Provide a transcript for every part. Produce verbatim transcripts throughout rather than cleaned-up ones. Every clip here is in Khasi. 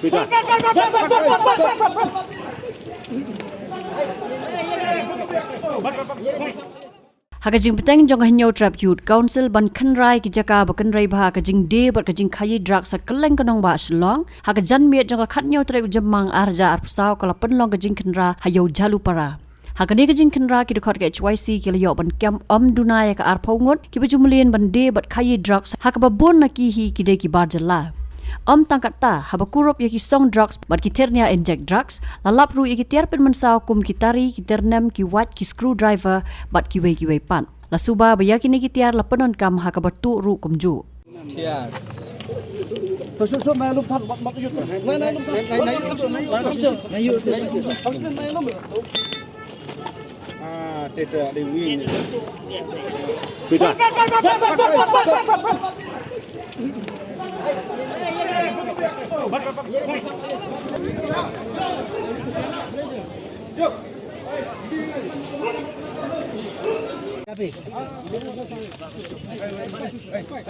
Ha ka jingpynteng jong ka Hynñiewtrep Youth Council ban khynra ïa ki jaka ba kynrei bha ka jingdie bad ka jingkhaïi drugs ha kylleng ka nongbah Shillong, ha ka janmiet jong ka khathynñiew tarik u Jymmang arhajar arphew saw ka la pynlong ka jingkhynra ha Ïew Jhalupara. Ha kane ka jingkhynra ki dkhot ka H Y C ki la ïoh ban kem ym duna ïa ka arphew ngut kiba ju mlien ban die bad khaïi drugs ha kaba bun na ki hi ki dei ki bar jylla. Ym tang katta, haba kurup ïa ki song drugs bad ki tyrnia injek drugs, la lap ruh ïa ki tiar pynmynsaw kum ki tari, ki tyrnem, ki wait, ki screwdriver bad kiwei kiwei pat. La suba ba ïa kine ki tiar la pyndonkam ha kaba tuh ruh kumjuh. Yes. To shu shu nai lum than mat mat yut. Nai nai lum than. Nai nai lum than. Nai yut. Nai yut. Ah, te te ada wing. Sudah.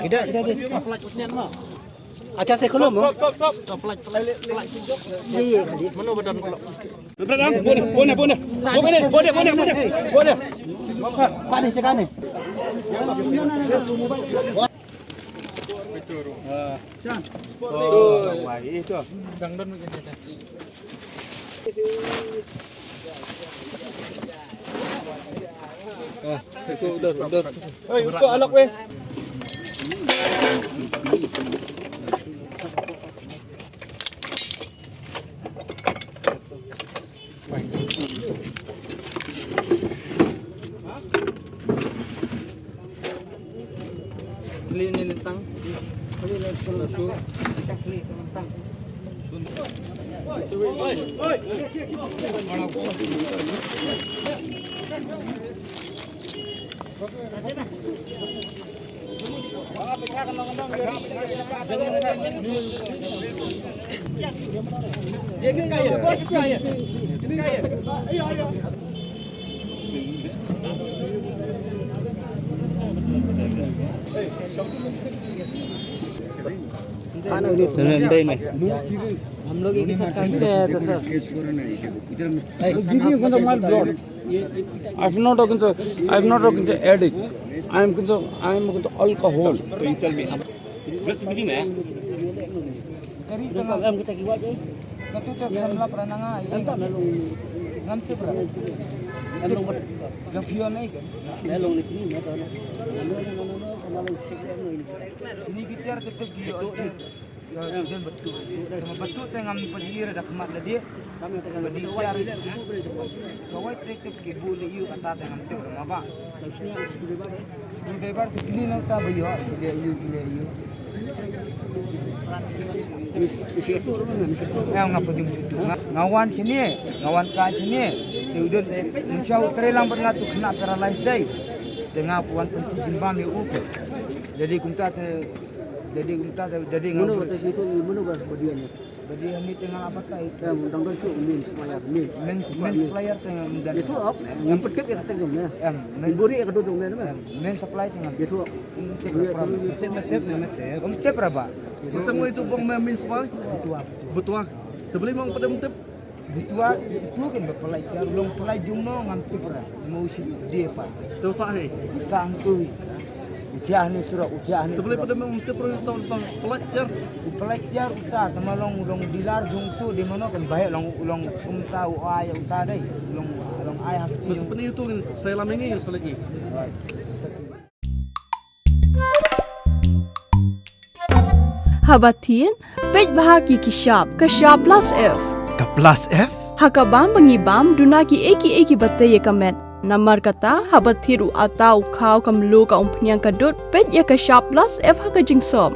Idah, idah, idah. Acha se khulum mo. Ye, ye, khali. Bone, bone, bone. Bone, bone, bone, bone. Bone. Pani sekane. Oi, udah, udah. हम लोग एक ही साथ काम से आया था, सर। I've not against, I've not against addict. I am against, I am against alcohol. Kari tang em kita kiwat eh. Katu tu dalam lap rananga. Em tak melong. Ngam tu pra. Em long. Gafion ai kan. Melong ni kini mata na. Melong, melong, melong, melong, melong, melong. Ini kita tetap kiwat. Jan betul. Sama betul tengam pedir dah kemat lagi. Kami tengam betul. Kawai tetap kibu le yu kata tengam tu maba. Screwdriver tu kini nang ta bayo, kile yu, kile yu. Isi tu rumah, isi tu. Nga nga pujung tu. Nga wan sini, nga wan ka sini. Te udah menchau trelang ber ngatu kena paralyze dai. Te nga wan pentu jimbam ya uku. Jadi kumta te, jadi kumta te, jadi nga. Mano kata situ, mano bah badian ni. Badi hani tengah apa tai? Em, dang don shu main supplier, main. Main, main supplier tengah mendan. Biasa ok, ngam petik ya kata jong ya. Em, main. Buri ya kata jong ya. Em, main supply tengah. Biasa ok. Tip raba. Tip raba. Tengah itu bong main, main supply. Betul. Betul. Tebeli mong pada mentip. Betul, itu kan bepelai tiar, long pelai jong no ngam tip ra. Mau si dia pa. Tu sah he. Sah tu. Ujah ni surok, ujah ni. Tebeli pada mong mentip ra tong tong pelai tiar. Pelai tiar uta, tama long, long dilar jong tu, di mano kan baik long, long umta u ai uta dai, long, long ai hak. Masa peni itu kan, saya lama ini yang selagi. Haba thied, peit bha ki ki shap, ka shap plus F. Ka plus F? Ha ka bam ba ngi bam, duna ki ei ki ei kiba tei ïa ka met. Namar kata, haba thied u atta, u khaw, ka mluh, ka umphniang, ka dud, peit ïa ka shap plus F ha ka jingsop.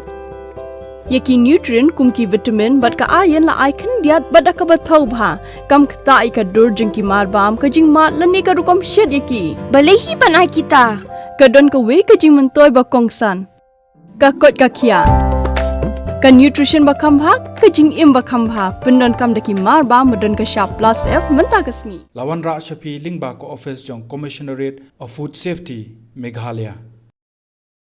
Ïa ki nutrient kum ki vitamin bad ka iron la ai khyndiat bad da kaba thaw bha. Kam ktah ïa ka dur jong ki marbam, ka jingmad lane ka rukom shet ïa ki. Balei hi ban ai kita? Ka don kawei ka jingmyntoi ba kongsan. Ka koit ka khiah. Ka nutrition ba kham bha, ka jingim ba kham bha. Pyndonkam da ki marbam ba don ka shap plus F mynta ka sngi. La wanrah sha phi lyngba ka office jong Commissionerate of Food Safety, Meghalaya.